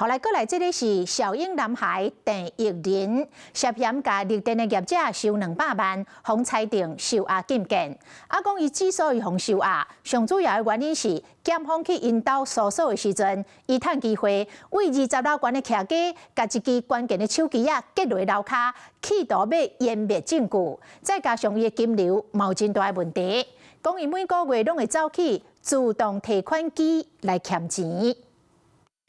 後來過來，這个是小英男孩鄭益仁涉嫌共綠電的業者收200萬，予裁定收押禁見。啊，講伊之所以予收押，上主要的原因是檢方去𪜶兜搜索的時陣，伊趁機會佇20樓懸的徛家，共一支關鍵的手機仔結落樓跤，企圖欲湮滅證據。再加上伊的金流嘛有真大的問題，講伊每個月攏會走去自動提款機來挾錢。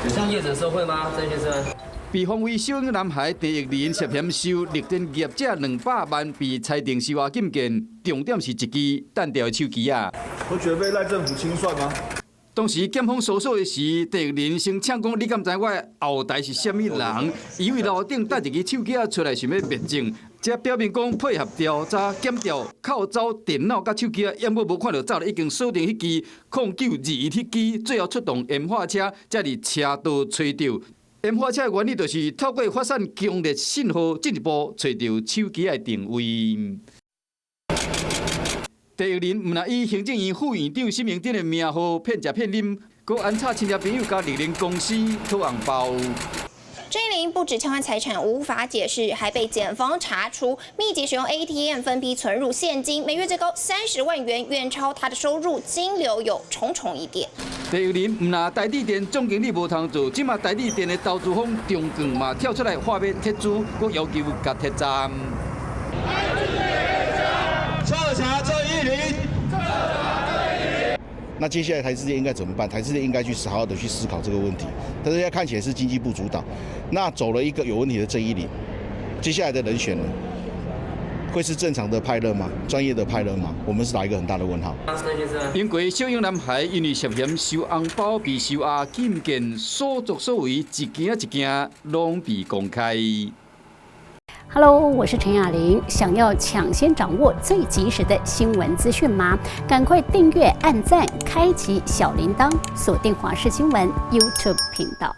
有向業者收賄嗎，鄭先生？被封為小英男孩鄭益仁涉嫌收綠電業者200萬，被裁定收押禁見。重點是一支單調的手機仔。會覺得被賴政府清算嗎？當時檢方搜索的時，鄭益仁先嗆講：你敢知我的後台是啥物人？伊佇樓頂帶一支手機仔出來，想欲滅證。這表明講配合調查檢調，扣走電腦佮手機仔，猶閣無看著走咧，已經鎖定彼支0921彼支，最後出動煙化車，才佇車道揣著。煙化車的原理就是透過發散強烈信號，進一步揣著手機的定位。鄭益仁毋但以行政院副院長沈榮津的名號騙食騙啉，閣安插親戚朋友共綠能公司討紅包。鄭益仁不止千萬財產無法解釋，還被檢方查出密集使用 ATM 分批存入現金，每月最高30萬元，遠超他的收入，金流有重重疑點。鄭益仁毋但台智電總經理無通做，這馬台智電的投資方中鋼嘛跳出來話欲撤資，閣要求共撤站。徹查鄭益仁。那接下來台積電應該怎麼辦？台積電應該去好好的去思考這個問題。但是現在看起來是經濟部主導，那走了一個有問題的鄭益仁，接下來的人選呢，會是正常的派樂嗎？專業的派樂嗎？我們是打一個很大的問號。英國小英男孩因為涉嫌收紅包被收押禁見，所作所為一件一件攏被公開。 Hello，我是陳雅玲。想要搶先掌握最及時的新聞資訊嗎？趕快訂閱、按讚、開啟小鈴鐺，鎖定華視新聞 YouTube 頻道。